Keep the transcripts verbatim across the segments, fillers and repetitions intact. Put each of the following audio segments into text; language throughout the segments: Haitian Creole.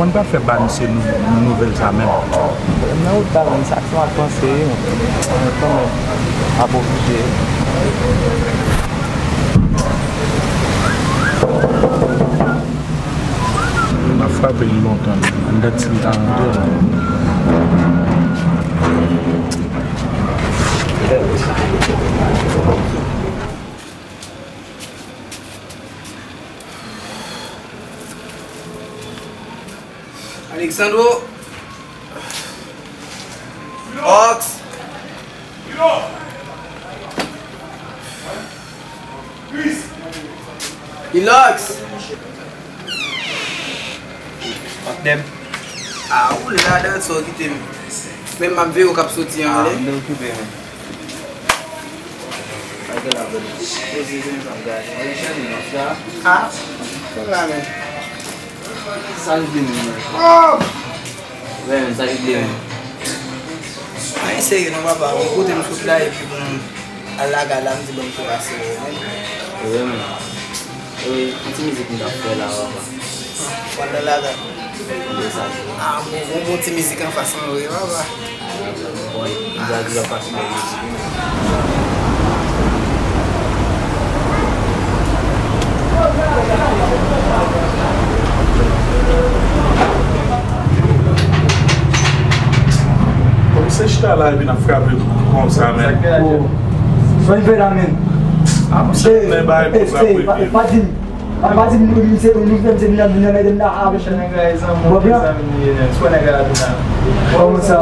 Mwen pa fè ba misye nou, nou nouvèl sa menm. Nan wout la menm, sa se yon panse wi, men kanmenm, ap oblije. M ap frape li lontan, men anndan ti m ta rantre la. Alexandro. Ox. Ilox. Patnè m. Ah, ou la, dat sa w kite m. Men m ap veye w k ap soti anlè. Ah, m te okipe, men. Gade la, bèl. Poze, se sa m gade. Mwen chèche nan sa. Ah, fè la, men. Sa rive menm, men. Oh! Wè, men, sa rive menm. Anyen serye non, papa. Ou kote m sot la, epi bon, al laga la, m di bon, m tou pase wè, men. Wè, men. E, yon ti mizik m t ap fè la, papa. Pandan laga. Lè sa. Ah, bon, bon, bon ti mizik anfas mwen, wi, papa. Bon, m ta di l ap pase nan mizik. Kòm se chita la, epi n ap frape konsa, men. Oh. Fè l fè la, men. Ah, monchè, men bagay pou frape, pa, men. Pa di m. Pa, pa di m, nou, nou, se, nou, nou, se, nou, nou, nou, nou, nou, Monchè, nèg la e zanmi w, bon, blan. Zanmi nou ye, men. Sou nèg la tou la. Kòman sa?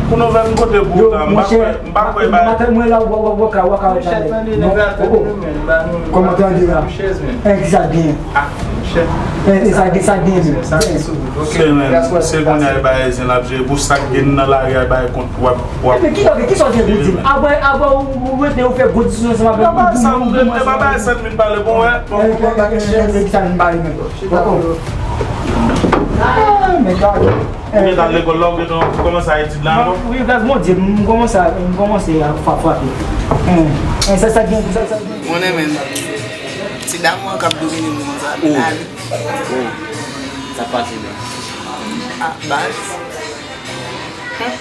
Pou nou fè m kote pou ou la, m pa kwè, m pa kwè ba. Maten mwen la, w, w, w, w ka, w ka. Monchè, tande, nèg la tande nou, men, ba nou. Kòman tande la? Chèz, men. Egzak byen. Ah, monchè. E, e sa, sa gen, men. Sa se sou wout, ok. Se, men, se kounye a e ba e zen l ap jere pou sa k gen nan lari a, e ba e kont w ap. Epi ki, ok, kisa w gen pou di m? Apre, apre ou, ou rete, ou fè gwo diskisyon ansanm avèk ou, ou, ou, ou, ou, sa m vin pale pou wè. Epi sa m pale menm. Ah, men gade. Ou gentan al lekòl la, ou gentan kòmanse a etid la ankò? Wi, gras Bondye, m kòmanse, m kòmanse a fa-, frape. Sa, sa gen, sa, sa gen. Konnen menm. Ti damou an k ap domine m konsa, men ale. Oh. Sa pase menm. Ah, baz. Hum.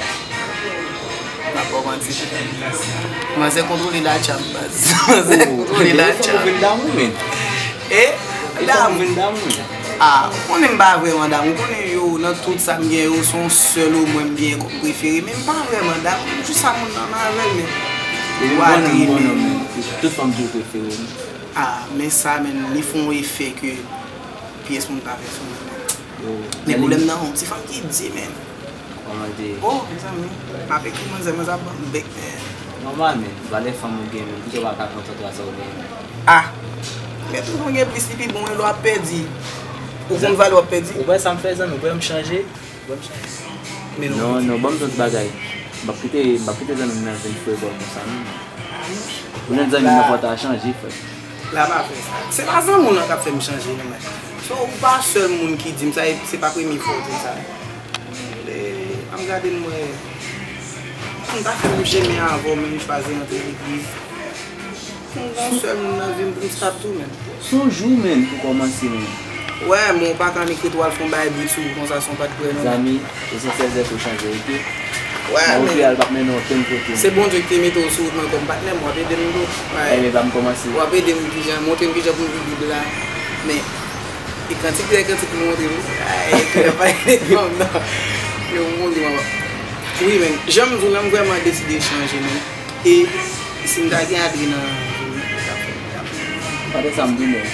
M ap ba w manti. Manzè kontwole latcha m, baz. Manzè kontwole latcha m. Ou vin damou, men. E? Damou. Ou vin damou, men. Ah, ou konnen m pa vrèman damou. Ou konnen yo, nan tout sa m gen yo, se yon sèl omwen m gen kòm prefere. Men m pa vrèman damou. Jis sa moun nan avè l, men. Ou adre, men. Tout fanm toujou prefere w. Ah, men sa, men, li fè yon efè ke pyès moun pa fè sou mwen, men. Men pwoblèm nan, yon ti fanm ki di, men. Kòman l te ye? Oh, mezanmi. M ap ekri manzè, manzè ap ban m bèk, men. Nòmal, men. Valè fanm ou gen, men. Poukisa w pa ka kontante ak sa w genyen? Ah! Men tout moun gen plis, li pi bon, e lè w ap pèdi. Ou konn valè w ap pèdi? Ou wè sa m fè, zanmi? Ou wè m chanje? Ou wè m chanje? Men non. Non, non, ban m di w yon ti bagay. M p ap kite, m p ap kite zanmi m nan vin fwe bò konsa, non. Ou jwenn zanmi m nan fò ta chanje, frè. La pa fè sa. Se pa zanmi w lan k ap fè m chanje, non, men. So, ou pa sèl moun ki di m sa, e se pa premye fwa w di m sa. E, an m gade m wè, m ta fè menm chemen avè w, men m chwazi antre legliz. M gon sèl moun nan vi m pou m stop tou, men. Se yon jou, men, pou kòmanse, men. Wè, men w pa ka annik rete w al fè yon bagay brit sou ou konsa san w pa t prè, non, men. Zanmi, esansyèl se pou chanje, oke? Wè, men. Montréal p ap mennen w okenn kote. Se Bondye ki te mete w sou wout mwen kòm patnè m, w ap ede m tou. Ebyen, ban m kòmanse. W ap ede m kijan, montre m kijan pou m viv Bib la. Men, e kantik dèyè kantik pou montre m. Ay, klè pa ede fanm nan. Yo, montre m anba. Wi, men, jan m di w la, m vrèman deside chanje, men. E si m ta gen Adri nan vi m, m t ap fè, m t ap fè. Gade sa m tounen.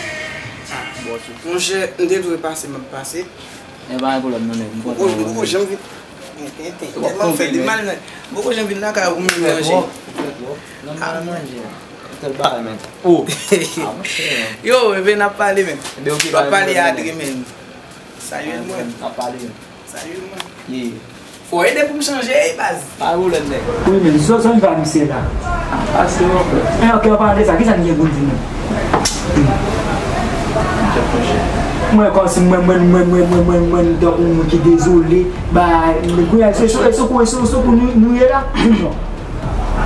Ah. Bon, monchè, m te dwe pase, m ap pase. E pa gen pwoblèm non, nèg. M kontan wè w. Ou poko janm vin. Tèlman m fè de mal, nèg. M poko janm vin lakay ou pou m manje. Ou fè twòp. Non, m pa manje. Sèl bagay, men. Oh. Ah, monchè. Yo, ebyen, n ap pale, men. Ebyen, oke, pa gen pwoblèm. W ap pale a Adri, men. Salye l, mwen. N ap pale, men. Salye l, mwen. Yeah. Fò ede pou m chanje, ey, baz. Pa gen pwoblèm, nèg. Wi, men, so, so, m pa misye la. Pase, mon frè. Eh, ok, an palan de sa, kisa n gen pou n di nou? Mwen kòmsi mwen, mwen, mwen, tankou yon moun ki dezole, ba, kounye a, se sou, se sou kou, se sou kou nou, nou ye la, di m non.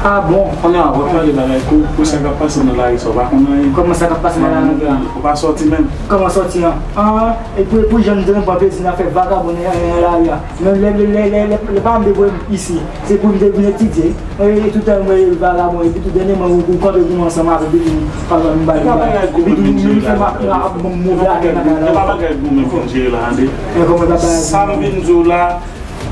Ah bon? Kounye a, w ap pale bagay pou, pou sa k ap pase nan lari sa, w pa konn anyen. Kòman sa k ap pase nan lari a? Ou pa sòti menm? Kòman sòti an? An, e pou, pou jan nou te pran plezi n ap fè vagabon nan, nan lari a. Menm lè, lè, lè, lè, lè, lè paran m te voye m isi, se pou m te vin etidye. E, e tout tan mwen vagabon, epi tou dènyèman ou, ou kanpe pou mwen ansanm avè m, epi tou pa ban m bay. Ou pa bay goumen diri la. Ou pa bay goumen pou m diri la, tande. Sa m vin di w la,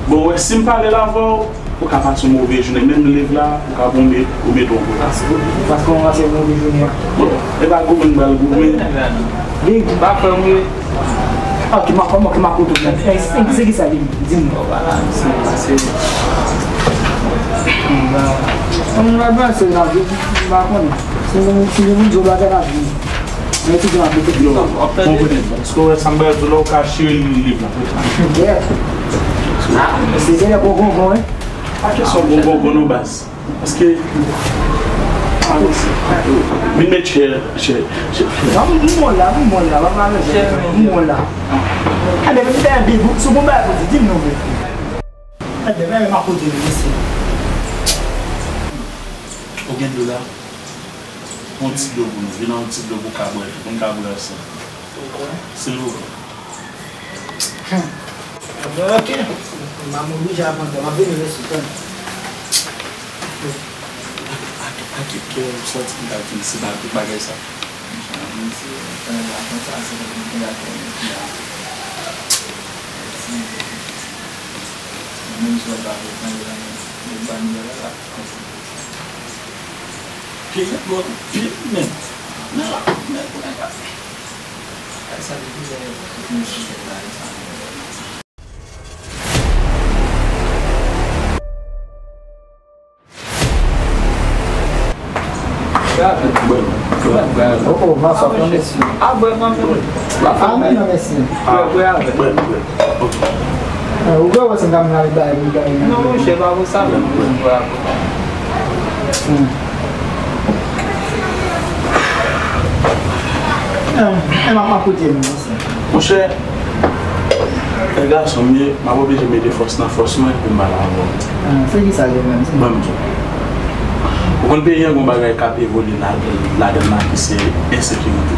bon, wè, si m pale la avè w, ou ka pase yon move jounen, menm liv la, ou ka goumen, ou mete yon kote. Paske, paske w pase yon move jounen. Bon, e pa goumen m pral goumen. Li pa fè m ri. Ok, m ap, ok, m ap koute w. E, se, se ki sa li di m? Bon, bagay, se, se, m pa, m pa panse nan vi, m pa konnen. Si, si moun di w bagay nan vi, men ki di m ap reflechi. Yo, m konnen. Èske w wè sa m pral di w la, ou ka chire liv la? Yeah. Se genlè bon bonbon, wi. Pa kesyon bon bonbon, non, baz. Paske, ah, mèsi. Vin met chè, chè, chè. Non, m, m bon la, m bon la, pa pale. M bon la. Anben, m fè yon big, si w gon bagay pou di, di m non, men. Anben, men, men, m ap koute nou, mèsi. Ou gen dlo la? Yon ti dlo pou nou. Vin yon ti dlo pou ka bwè, pou n ka bwè ansanm. Silvouplè. Hmm. Bon, ok. M a oblije avanse. M ap vini, mesye, tann. Ak, ak, ak ki kè w santi m ta vin si m al tout bagay sa? Mesye, tann la konsa, se pou m te la fè, mesye, a. Mesye, menm si w pa vle tann la, men ban nouvèl la, la, konsa. Pye, bon, pye, men. Men la, men, men, men. Ay, sa depi lè, depi lè, depi lè, Oh, oh, masòt, non, mesye. Ah, bwè, non, mesye. Bwè, bwè avè. Bwè, bwè. Ok. Eh, ou kwè wè se gam nan li bay, li bay nan. Non, monchè, pa pou sa menm, bwè avè. Hmm. Eh, eh, m ap, m ap koute nou, mesye. Monchè, e gason m ye, m ap oblije mete fòs nan fòs mwen pou m pale avè w. Ah, se ki sa l ye menm, se? Mwen menm tou. Ou konn peyi an gon bagay k ap evolye ladan, ladan l la ki se ensekirite.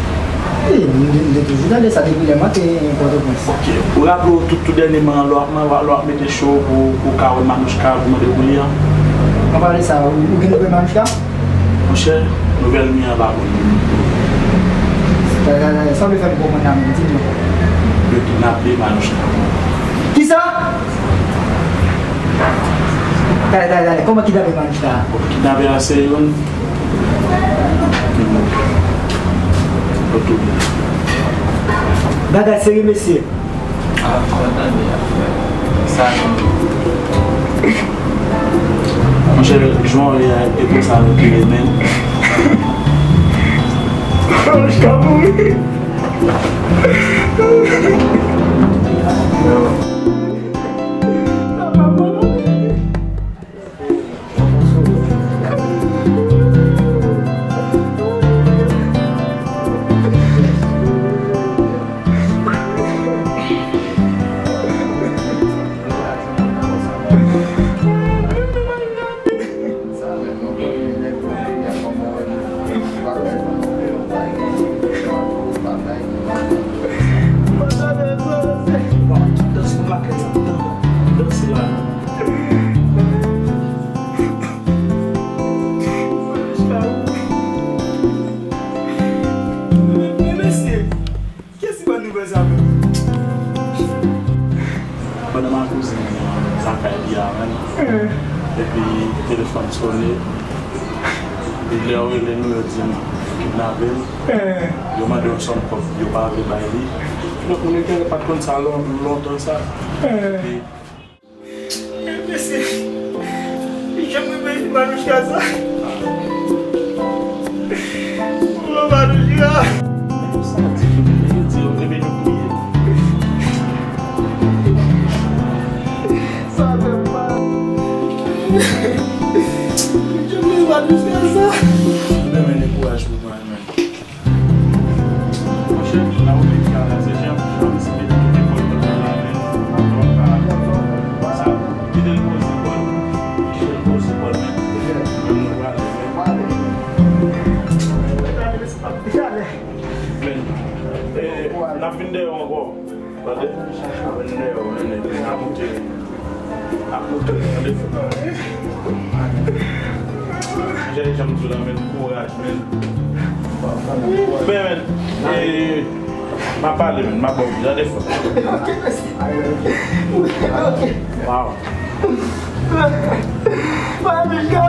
Wi, m te, m te toujou tande sa depi lè mwen te Pòtoprens. Ok. Ou raple w tout, tout dènyèman an, lè w ap, lè w ap mete cho pou, pou w ka wè Manouchka, pou mande pou li an? Anpale sa, ou, ou gen nouvèl Manouchka? Monchè, nouvèl m ye an pa bon. Tande, tande, tande, sa w vle fè m konprann la menm, di m non. Yo kidnape Manouchka. Kisa? Tande, tande, tande, kòman kidnape Manouchka? Bon, kidnape a se youn. Yo touye. Bagay serye, mesye. Ah, mwen tande, sa. Monchè, jan w ye a, e konsa nou te ye, men. Anj ka mouri. Men, men, mesye, kiyès ki ba nouvèl sa menm? Pandan m al kouzin lakay li a menm. Eh. Epi telefòn sone. Epi lè yo rele nou, yo di m yo kidnape l. Eh. Yo mande yon sòm kòb, yo pa vle bay li. Donk, moun yo genlè pa t konn sa lon-, lontan sa. Eh. Epi Mesye, li janm rive Manouchka sa. Oh, Manouchka. Sa di, li di, yo rele nou priye. Sa fè m mal. Li janm rive Manouchka sa. Mwen menm, dekouraj pou mwen menm. Monchè, la ou vin fè la, se jan, jan misye te kite kòl nan men la, men, sa, kite l poze kòl, kite l poze kòl, men, men, Ap vin dèyè w ankò. Tande? Ap vin dèyè w, men, men, ap moute. Ap moute, tande? Jay janm di w la, men, kouraj, men. Men, men, e, m ap pale, men, m ap ba w plis, tande, frè. Ok, mèsi. Ok. Wow. Manushka!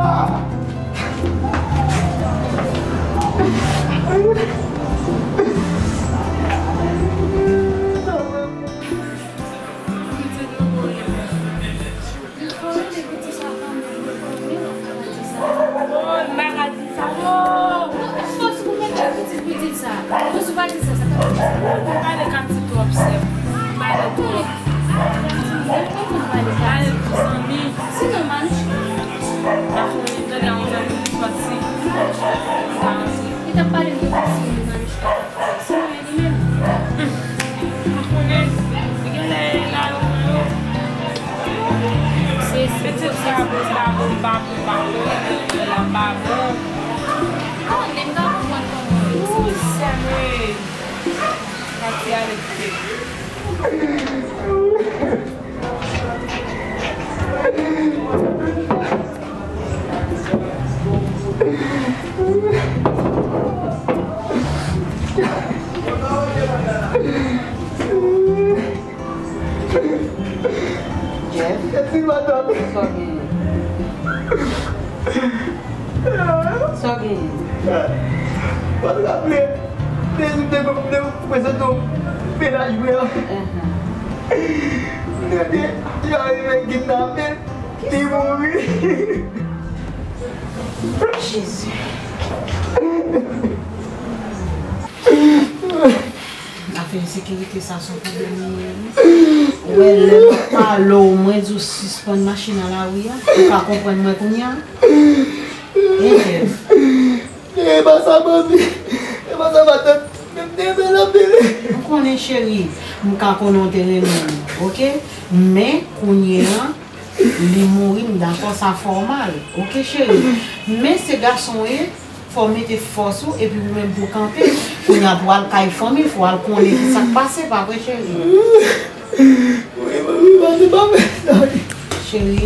Oh, m pa ka di sa. Oh! Non, fòs pou mete pitit, pitit sa. Pou sou pa di sa, sa pa di sa. Ou pale Katy twòp, sè m. Ou pale twòp. Ou pale pou zanmi. Sinon, Manushka. Pa fè yon zanmi, yon zanmi ki sòti. Li t ap pale de zanmi, Manushka. Sinon, e li menm. M konnen, li genlè la yo, yo. Se, se pitit sa, bon, sa, bon, pa, bon, pa, bon, la, pa, bon. Ah, men m ka konprann kòman yo. Ou sèmen. Pati ale kite. Jeff? Sa w genyen? Sa w genyen? Ou pa t raple, Dezi te, te, te prezante w mennaj mwen an. Ahan. Gade, yo rive kidnape l, li mouri. Jezi. Afè ensekirite sa se yon pwoblèm li ye, wi. Ou wè, lè m ap pale w, mwen di w sispann mache nan lari a, ou ka konprann mwen kounye a? Hein, Jeff? E pa sa, manmi. E pa sa, matant. Men m te renmen l anpil. M konnen, cheri. M ka konnen w te renmen l, oke? Men, kounye a, li mouri, m dakò, sa fè w mal. Oke, cheri? Men se gason w ye, fò w mete fòs ou, epi ou menm pou w kanpe. Kounye a pou w al kay fanmi, fò w al konnen ki sa k pase, pa vre, cheri? Wi, wi, wi, manmi, pa fè sa, wi. Cheri.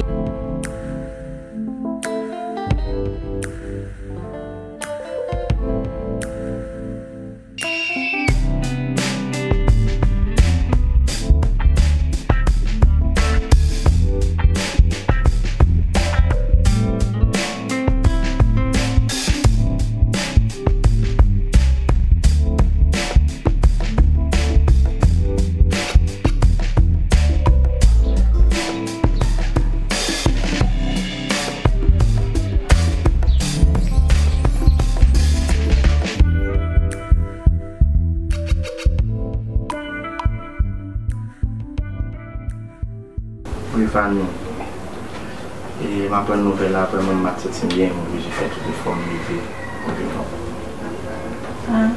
Wi, fanmi. E, m aprann nouvèl la, vrèman, m pa t santi m byen, m oblije fè tout efò m rive, m rive. Ah,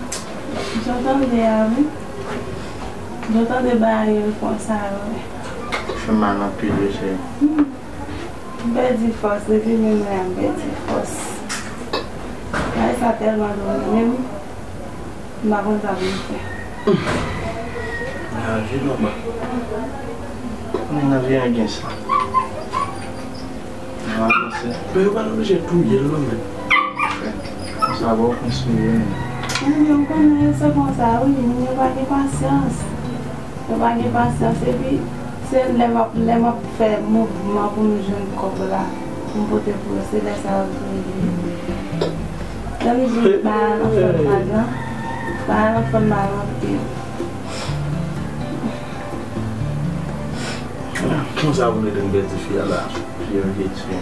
jan w tande a, wi. Jan w tande bagay yo konsa, wi. Fè m mal anpil, wi, cheri. Hmm. M pèdi fòs, depi menm lè a, m pèdi fòs. Bagay sa tèlman donnen menm. M pa konn sa pou m fè. Lavi nòmal. Konnen lavi a gen sa. Nòmal, se. Men yo pa t oblije touye l non, men. Frè, konsa, ba w konn souri, men. Ebyen, m konnen se konsa, wi. Moun yo pa gen pasyans. Yo pa gen pasyans. Epi, se lè m ap, lè m ap fè mouvman pou m jwenn kòb la, pou m pote pou yo, se lè sa yo touye m. Lè m di bagay lan fè m mal, bagay lan fè m mal anpil. Konsa pou m rete m pèdi fi a la, fi a vye ti.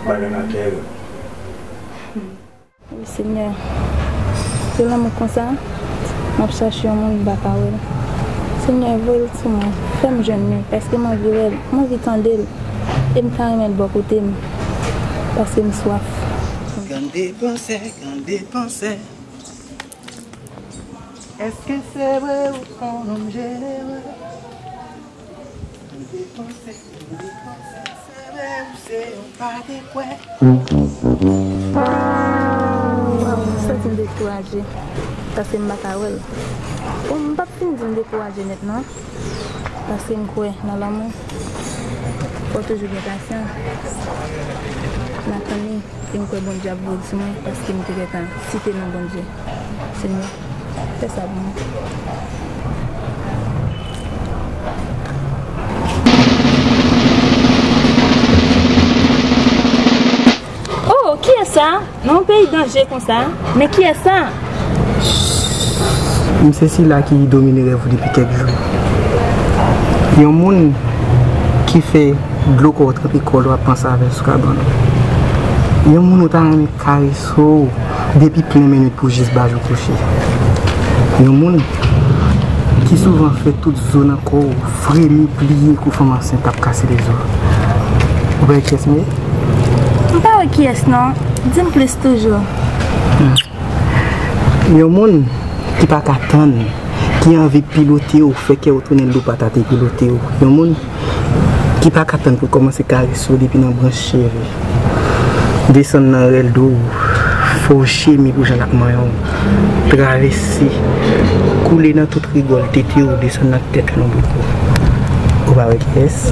Bagay la tèl. Wi, Senyè. Se lanmou konsa, m ap chache yon moun, m pa ka wè l. Senyè, voye l sou mwen. Fè m jwenn li, paske m anvi wè l, m anvi tande l. E m ta renmen l bò kote m, paske m swaf. Gade panse, gade panse. Èske se vre ou se yon nonm jenere? Gade panse, gade panse, se vre ou se yon pa gen kwè. Dekouraje, paske m pa ka wè l. Bon, m p ap fin di m dekouraje nèt, non. Paske m kwè nan lanmou. Fò w toujou gen pasyan. M ap tann li. E m kwè Bondye ap voye l sou mwen, paske m te gentan site non Bondye. Senyè, fè sa pou mwen. Oh, kiyès sa? Nan yon peyi danje konsa, men kiyès sa? M se sila ki domine rèv ou depi kèk jou. Yon moun ki fè dlo kò w tranpe kò l, w ap panse avè l sou kabann ou. Yon moun ou ta renmen karese w depi plen men nwit pou jis ba jou kouche. Yon moun ki souvan fè tout zo nan kò w fremi, pliye kou fanm ansent ap kase lezo. Ou pa wè kiyès m ye? M pa wè kiyès non. Di m plis toujou. Hmm. Yon moun ki pa ka tann, ki anvi pilote w, fè kè w tounen dlo patat e pilote w. Yon moun ki pa ka tann pou l kòmanse karese w depi nan branch cheve. Desann nan rèl do w, fè w jemi pou jan l ap manyen w. Travèse, koule nan tout rigòl tete w, desann nan tèt lonbrik ou. Ou pa wè kiyès?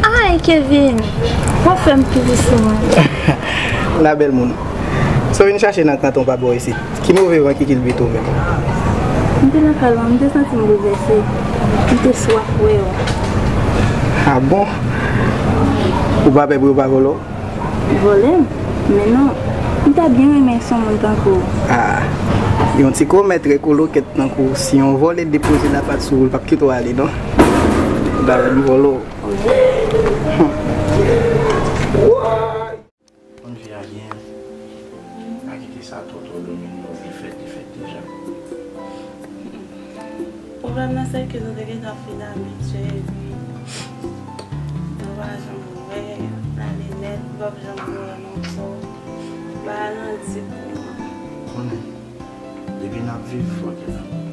Ay, Kevin, w ap fè m plis sou mwen. La bèl moun. Sa w vin chache nan kanton pa bò isit? Ki move van ki kilbite w menm? M te nan kay la, m te santi m boulvèse. M te swaf wè w. Ah bon? Ou pa pè pou yo pa vòlè w? Vòlè m? Men non. M ta byen renmen se yon moun tankou w. Ah, yon ti komè trè kolokèt tankou w, si yon vòlè depoze lapat sou ou, l p ap kite w ale non. Ou ta wè m vòlè w. Wi. Konn vi a gen, pa kite sa twò twò domine w, li fèt, li fèt deja. Pwoblèm nan se ke nou te gentan fin abitye, epi nou pa janm wè, n ale nèt, m p ap janm wè l ankò. Bagay lan di pou mwen. Konnen, depi n ap viv, fò gen lanmou.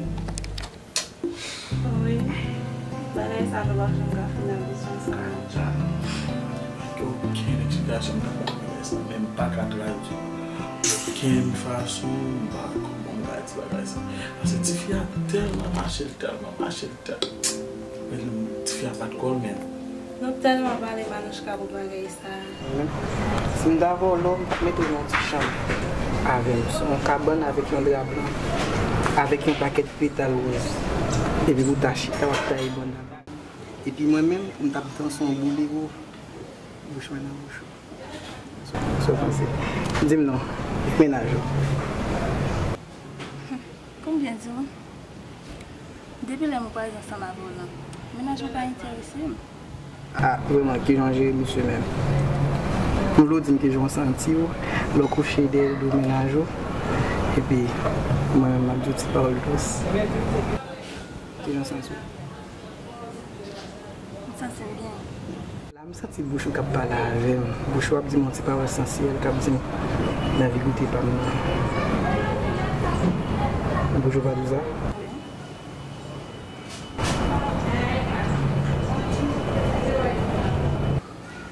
Wi, bagay sa nou pa janm ka fin abitye ansanm. Dja, pa gen okenn eksplikasyon m ka ba bagay sa, men m pa ka tradui okenn fason, m pa kòman m ka di bagay sa. Paske tifi a tèlman mache, l tèlman mache, l tèlman, men tifi a bat kò l, men. Nou tèlman pale Manouchka pou bagay sa. Si m ta vòlè w, m t ap mete w nan yon ti chanm avè m, sou yon kabann avèk yon dra blan, avèk yon pakèt petal wòz. Epi pou w ta chita, w ap taye banda. Epi mwen menm, m t ap danse yon bolero, bouch mwen nan bouch ou. Sa w panse? Di m non, mennaj ou. Pou m byen di w, depi lè m kwaze ansanm avè w lan, mennaj mwen pa enterese m. Ah, vrèman, kijan w jere misye menm? M vle w di m kijan w santi w lè w kouche dèyè do mennaj ou, epi mwen menm m ap di w ti pawòl dous. Kijan w santi w? M santi m byen. La, m santi bouch ou k ap pale avè m. Bouch ou ap di m yon ti pawòl sansyèl, k ap di m, nan vi goute pa m nan. Bouch ou pa di w sa?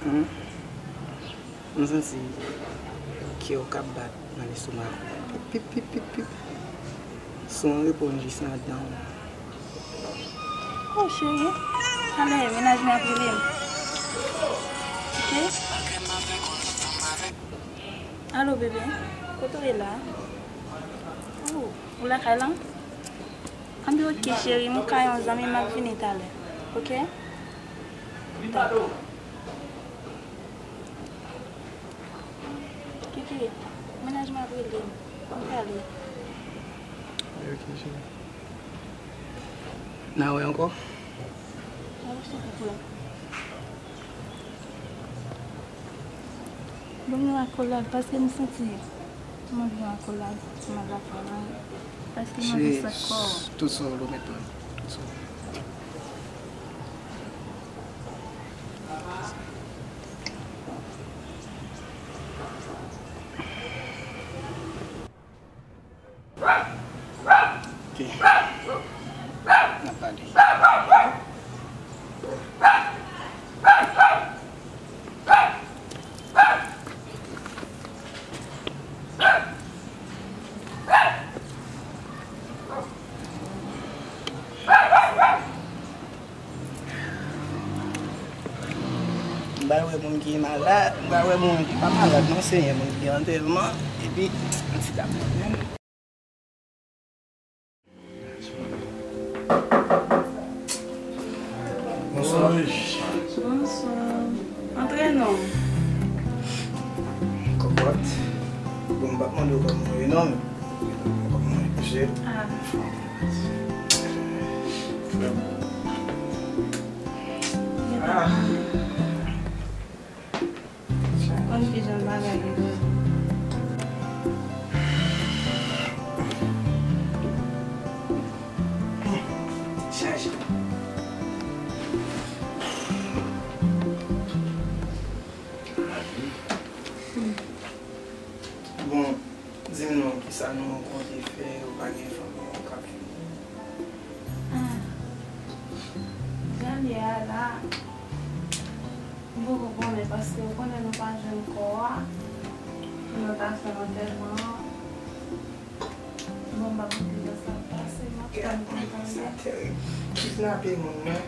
Hmm? M santi kè w k ap bat nan lestomak ou. Pip, pip, pip, pip, pip. Son an reponn jis nan dan w. Oh, cheri, talè, mennaj mwen ap rele m. Oke? Alo, bebe, kote w ye la? Oh, ou lakay la? Anben, oke, cheri, m kay yon zanmi m, m ap vini talè. Oke? Dakò. Kiki, mennaj mwen ap rele m. Ann pale. Ok, cheri. N a wè ankò? N a wè ankò, frè m. Ban m yon akolad, paske m santi m anvi yon akolad ansanm ak lafanmi, paske m anvi sant kò w. Tout sa w vle w mèt ban m. Tout sa w vle. Ok. N ap pale. Pral wè moun ki malad, m pral wè moun ki pa malad non, Senyè, moun ki antèman, epi yon ti dam nan menm. Bonswa. Bonswa. Antre non. Kòkòt. Bon, m p ap mande w kòman w ye non, men kòman w ye, mesye? Ah. Ah. Konn kijan bagay yo ye. Chaje. Bon, di m non, kisa nou konte fè, ou pa gen fanmi ou k ap vini? Ah. Jan l ye a la, m poko konnen paske ou konnen nou pa jwenn kò a pou nou ta fè antèman an. Bon, m pa konn kijan sa ap pase, m ap tann pou m tande. Sa terib. Kidnape moun nan.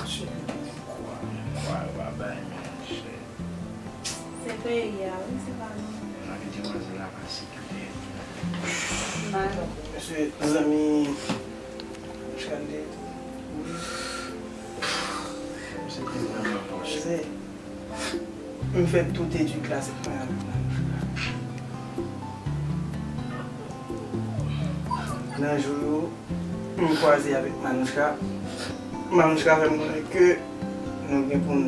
Cheri, kwa, kwa yo pa bay, men, cheri. Se peyi a, wi, se pa nou. Lavi demwazèl la pa sekirè. Mal. Mesye, zanmi, Chande. Mesye, m fè tout etid klasik mwen avèk Manouchka. Nan jou yo, m kwaze avèk Manouchka. Manouchka fè m konnen ke nou gen pou n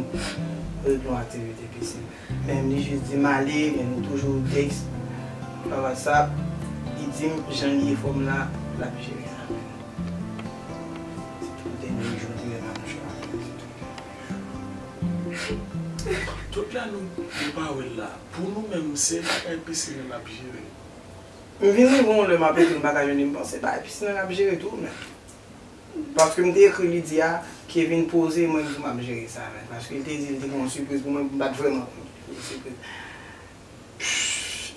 regle yon aktivite pisin. Men li jis di m ale, men nou toujou tèks pa WhatsApp. Li di m jan li ye fòm la, l ap jere sa. Se tout dènye jou m te wè Manouchka. Tout la nou, nou pa wè l la. Pou nou menm, se bagay pisin nan l ap jere. M vin rive yon lè m ap ekri, m pa ka jwenn li, m panse bagay pisin nan l ap jere tou, men. Paske m te ekri li di a, Kevin poze, mwen m di m ap jere sa, men. Paske l te di l te gen yon sipriz pou mwen, m pa t vrèman konn ki sipriz.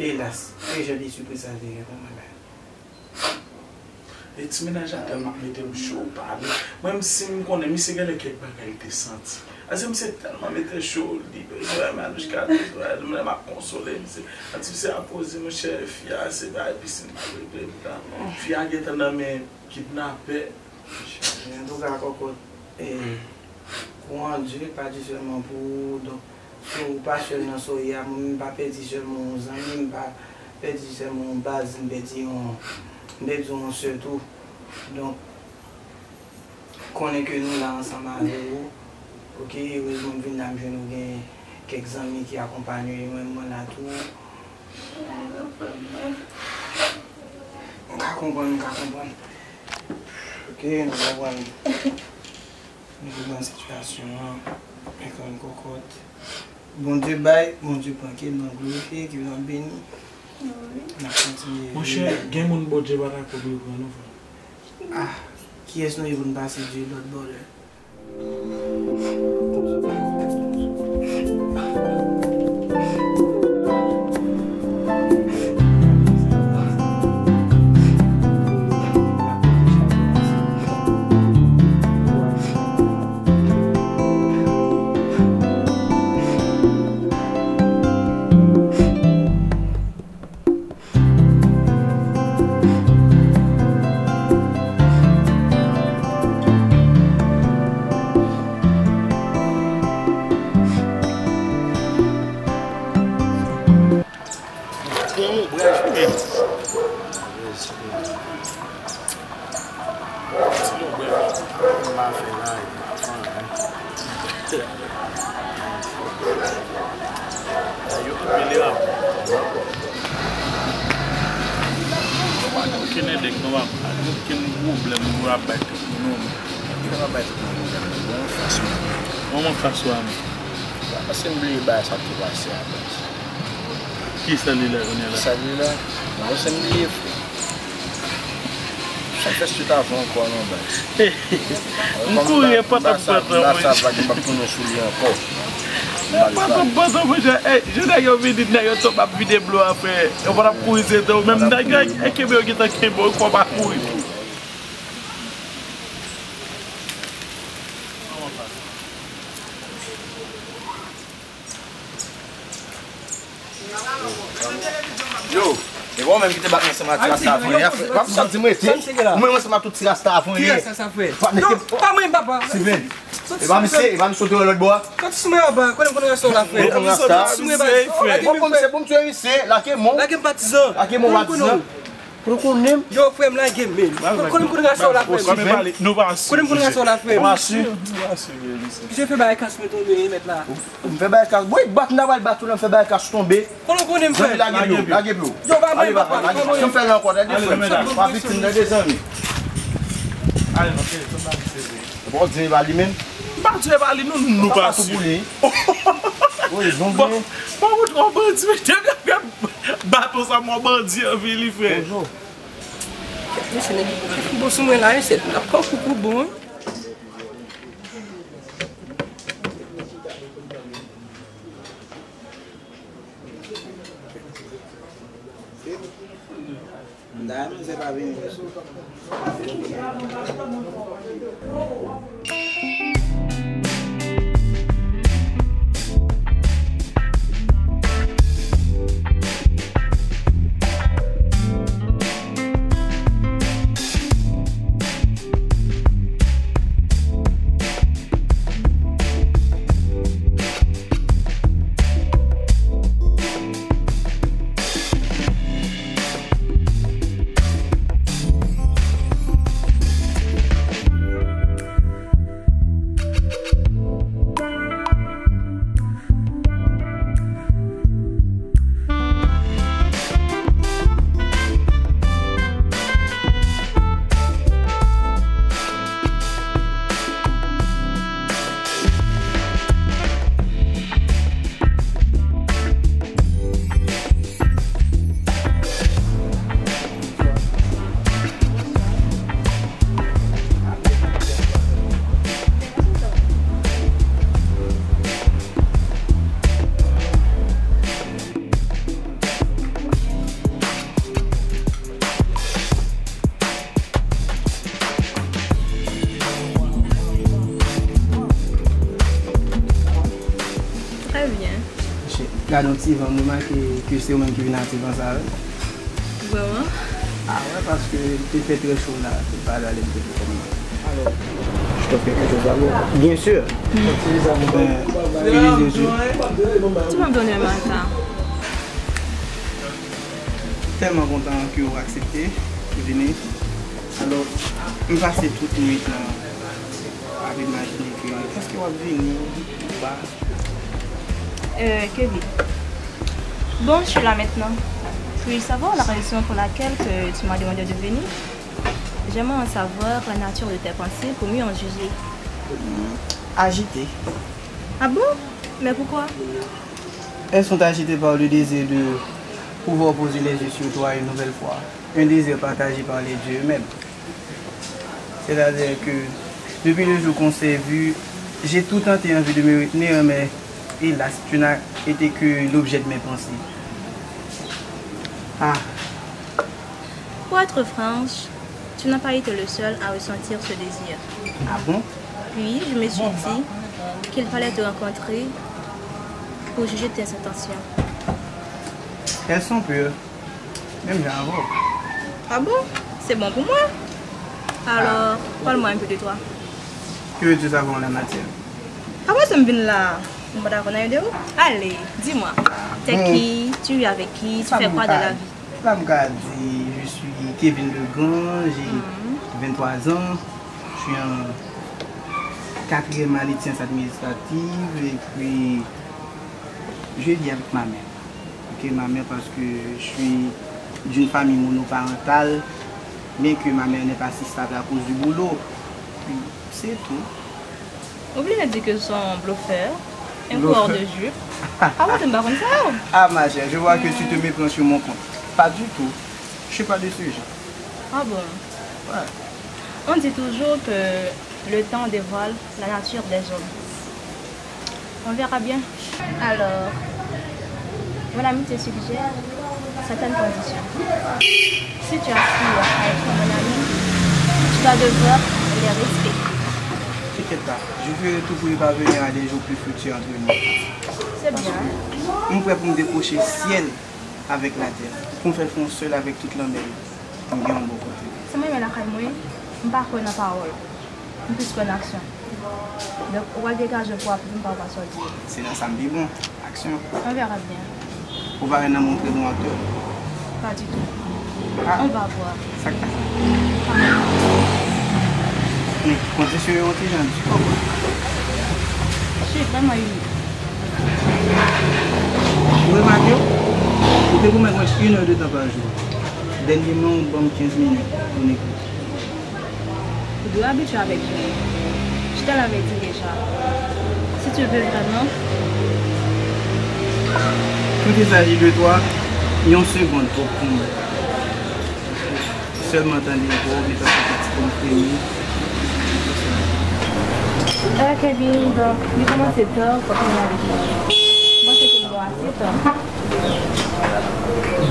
Elas, e jan de sipriz sa te gen pou mwen, men. E ti mennaj la tèlman mete m cho, w pa vle. Mwen menm si m konnen, misye genlè kèk bagay li te santi. Paske misye tèlman mete cho, li bezwen Manouchka, li bezwen, mwen m ap konsole misye. An ti misye ap poze, monchè, fi a, se bagay pisin l ap regle pou ta. Fi a gentan nan men kidnapè. Antouka, Kòkòt, e, kouran di pa di sèlman pou ou, donk, si w pa sèl nan sa w ye a, mwen menm m pa pèdi sèlman yon zanmi, m pa pèdi sèlman yon baz, m pèdi yon, m pèdi yon sè tou. Donk, konnen ke nou la ansanm avè ou. Oke, erezman m vin la, m jwenn ou gen kèk zanmi ki akonpanye w, e mwen, mwen la tou. M ka konprann, m ka konprann. Oke, nou konprann. Nou konprann sitiyasyon an. Men kanmenm, Kòkòt. Bondye bay, Bondye pran, ke non glorifye, ke non beni. N ap kontinye. Monchè, gen moun Bondye pa dakò pou yo pran non, frè. Ah, kiyès nou ye pou n pase Dye lòt bò lè? Yo koupe li rapid. Pa gen okenn edèk non, pa gen okenn pwoblèm pou ap bay tout moun non. Yo pa bay tout moun pwoblèm, bon fason. Bon fason a menm. Paske m bliye bagay sa k te pase a, baz. Ki selilè kounye a la? Selilè? Mwen se m bliye, frè. Sa fè swit avan ankò non, baz. M kouri, e pòt ap bat an, monchè. M pa t ap bat an, monchè. Ey, jan nèg yo vini, nèg yo tonbe ap vide blo a, frè. Yo pòt ap kouri, se tou. Menm nèg yo, e kenbe yo gentan kenbe w, fò w pa kouri tou. Yo, e bon menm ki te bat mwen ansanm ak ti rasta a frè. W ap sot di m rete. Ou menm ansanm ak tout ti rasta a frè. Ki rasta sa frè? Non, pa mwen papa. Steven. E pa misye, e pa misye w te wè lòt bò a? Soti sou mwen anba, konnen m konn rasta w la frè. Ou konn rasta? Soti sou mwen anba. Bon, bon, misye, bon, misye, misye, lage m. Lage m patizan. Lage m patizan. Konnen konnen m. Yo, frè m, lage m, men. Konnen m konn rasta w la frè m. Konnen m konn rasta w la frè m. Misye fè bagay kas mwen tonbe, mèt la. M fè bagay kas. Bwoy, bat m ta pral bat ou la, m fè bagay kas tonbe. Konnen konnen m frè. Zanmi, lage pye w, lage pye w. Yo, pa mwen papa. Si m fè l ankò, tande frè m. Pa viktim, tande zanmi. Bon, di pa li menm. M pa di pa li, nou, nou pa si. Wi, bon, bon, bon, bon, bon, baton sa, mwen bandi anvi li fè. Mesye, nèg yo fè bon sou mwen la, wi, se ap pran kou pou bon, wi. M ta renmen se pa vini mesye. Trè byen. Gade yon ti van, m remake ke se ou menm ki vin ak ti van sa a, wi. Vrèman? A wè, paske te fè trè cho la, se pa la lè m te fè kòm. Alors, je t'offre quelque chose d'abord. Bien sûr. Ben, Elise, je Tu m'as donné un matin. Tèlman kontan ke w aksepte vini. Alò, m pase tout nwit lan ap imajine ke èske w ap vini ou pa. Euh, Kevin. Bon, je suis là maintenant. Puis-je savoir la raison pour laquelle que tu m'as demandé de venir? J'aimerais en savoir la nature de tes pensées pour mieux en juger. Hmm, agité. Ah bon? Mais pourquoi? Elles sont agitées par le désir de pouvoir poser les yeux sur toi une nouvelle fois. Un désir partagé par les dieux eux-mêmes. C'est-à-dire que depuis le jour qu'on s'est vu, j'ai tout tenté en vue de me retenir, mais hélas, tu n'as été que l'objet de mes pensées. Ah. Pour être franche, tu n'as pas été le seul à ressentir ce désir. Ah bon? Puis, je me suis dit qu'il fallait te rencontrer pour juger tes intentions. Elles sont pures. Menm jan avè w. Ah bon? C'est bon pour moi. Alors, parle-moi un peu de toi. Que veux-tu savoir en la matière? Avan sa m vin la, m pa ta konn anyen de ou. Allez, dis-moi. T'es qui? Tu vis avec qui? Tu fais quoi dans la vie? Sa m ka di, je suis Kevin Legrand, j'ai vingt-trois ans, je suis en quatrième année de sciences administratives, et puis je vis avec ma mère. Ok, ma mère, parce que je suis d'une famille monoparentale, bien que ma mère n'est pas si stable à cause du boulot. Puis, c'est tout. Ou vle di ke w se yon blofè, yon kourè de jip? Ah, mwen, m pa konn sa yo. Ah, ma chère, je vois que tu te méprends sur mon compte. Pas du tout. Je suis pas de ce genre. Ah bon? Ouais. On dit toujours que le temps dévoile la nature des hommes. On verra bien. Alors, mon ami te suggère certaines conditions. Si tu aspires à être mon ami, tu vas devoir les respecter. T'inquiète pas, je ferai tout pour y parvenir à des jours plus fructueux entre nous. C'est bien. Mwen prè pou m dekwoche syèl avèk latè, pou m fè l fè yon sèl avèk tout lanmè yo, pou m gen yon bon kote. Sa m renmen lakay mwen, m pa kwè nan pawòl, m plis kwè nan aksyon. Donk, ou pral degaje w pou w ap di m pa ou pa sòti. Se nan sa m pi bon. Aksyon. On verra bien. Ou pa wè nan mwen ou trè bon aktè? Pas du tout. Ah. On va voir. Sa k pase? Men, kondisyon yo yon ti jan di kòb. Je suis vraiment unique. Ou remake w? Ou te pwomèt mwen inè de tan pa jou. Dènyèman, ou ban m kenz minit pou n ekri. Ou dwe abitye avèk li. Je te l'avais dit déjà. Si tu le veux vraiment. Quand il s'agit de toi, yon segonn twòp pou mwen. Sèlman tande vwa w, gen tankou ti konn fremi. Kevin, donk, li kòmanse tan, fòk nou ale. Mwen se te bò ase tan.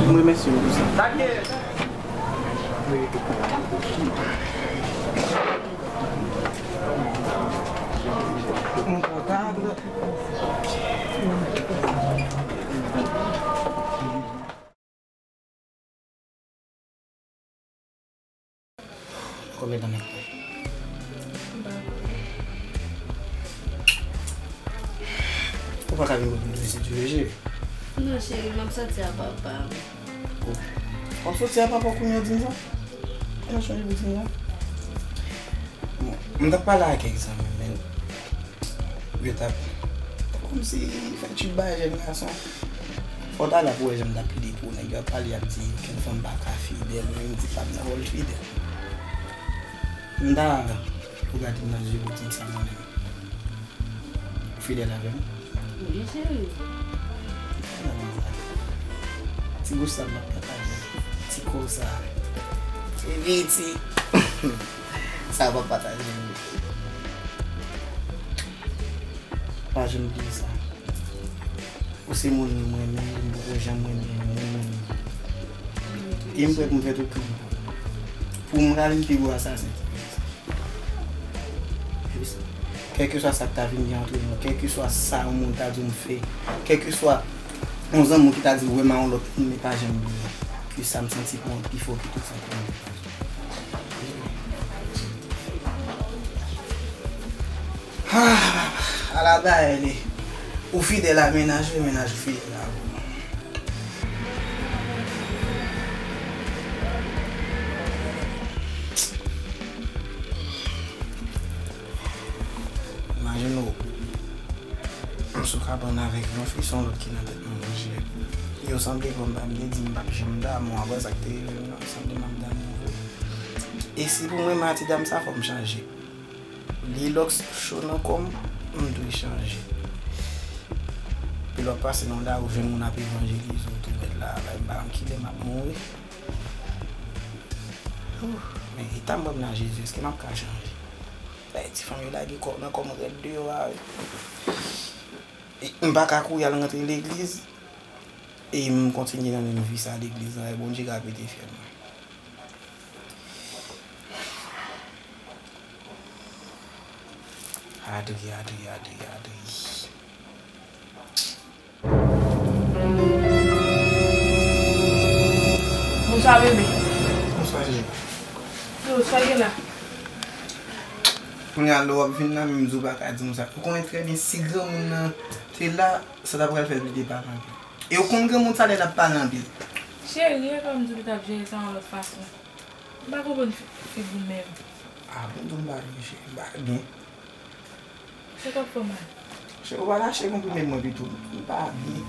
Mwen remèsye w pou sa. Konbyen tan n ap pran? Ou pa ka vin pou vin vizit yo, cheri? Non, cheri, m ap sòti a papa m. Ou, w ap sòti a papa w kounye a w di m sa? Ou nan chanje pou di m sa? Bon, m t ap pale ak kèk zanmi m, men yo t ap kòmsi fè tchip bay jèn gason. Fò w t al ap wè jan m t ap plede pou nèg yo ap pale, y ap di kenn fanm pa ka fidèl, men m di pa m nan wòl fidèl. M ta, ou gade m nan zye pou di m sa mwen menm. Ou fidèl avè m? Wi, cheri. Ti bouch sa m ap pataje. Ti kò sa. Epi ti sa m ap pataje. Pa janm bliye sa. Ou se moun mwen renmen, m poko janm renmen yon moun. E m prè pou m fè tout krim pou ou. Pou m rale m pi gwo asasen. Kèlkeswa sa k ta vin gen antre nou, kèlkeswa sa yon moun ta di w m fè, kèlkeswa yon zanmi w ki ta di w wè m a yon lòt moun, men pa janm bliye ke sa m santi pou ou pi fò ke tout sa pou mwen. Ah, ala bagay li. Ou fidèl a mennaj ou, mennaj ou fidèl a ou. Imajine w, m sou kabann avèk yon fi, se yon lòt ki nan tèt mwen, monchè. Yo sanble kòm m te di m p ap janm damou, apre sa k te rive m nan, sanble m ap damou vre. E si pou mwen, Matidam sa, fò m chanje. Li lòks cho nan kò m, m dwe chanje. Epi lè w ap pase nan lari, ou jwenn moun ap evanjelize, ou tou mèt la, bay m pa konn kilè m ap mouri. Ouh, men eta m wè m la, Jezi, èske m ap ka chanje? Bay ti fanm yo lage kò nan kò m rèd deyò a, wi. E m pa ka kouri al rantre legliz, e m kontinye nan menm vi sa legliz la, e Bondye ka pete fyèl mwen. Adri, Adri, Adri, Adri. Bonswa, bebe. Bonswa, cheri. Yo, sa gen la? Kounye a, lè w ap vin la, menm di w pa ka di m sa. Ou konnen trè byen, si granmoun nan te la, sa ta pral fè l plede pale anpil. E ou konn granmoun sa lè l ap pale anpil. Cheri, e kòm di w te ap jere sa yon lòt fason. M pa konprann fi-, figi w menm. A bon, tou m pa byen, cheri, m pa byen. Sa k ap fè w mal? Cheri, ou pa lache konprime mwen pito, m pa byen.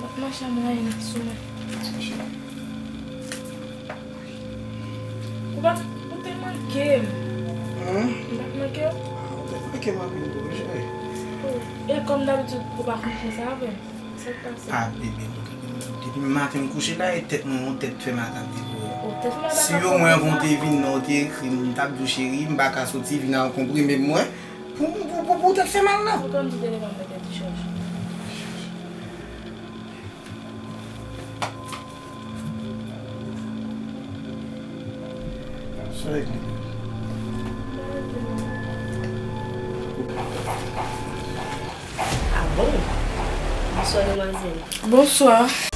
M ap mache a mwayen sou mwen. Cheri. Ou pa, ou te manke m. Hmm? M pa t manke w? A, ou te manke m anpil tou, wi, cheri. Oh, e kòm dabitid, ou pa konn fè sa avè m. Sa k pase? A, bebe, nou, depi maten m kouche la, e tèt mwen, yon tèt fè m atake vre. Oh, tèt fè m atake. Si yo wè anvan w te vin nan, w te ekri m, m t ap di w, cheri, m pa ka soti, vin al konprime mwen. Pou, pou, pou, pou tèt fè mal la. Ou konn di telefòn mwen tèt di chòch. Sa regle. Bonswa, demwazèl. Bonswa.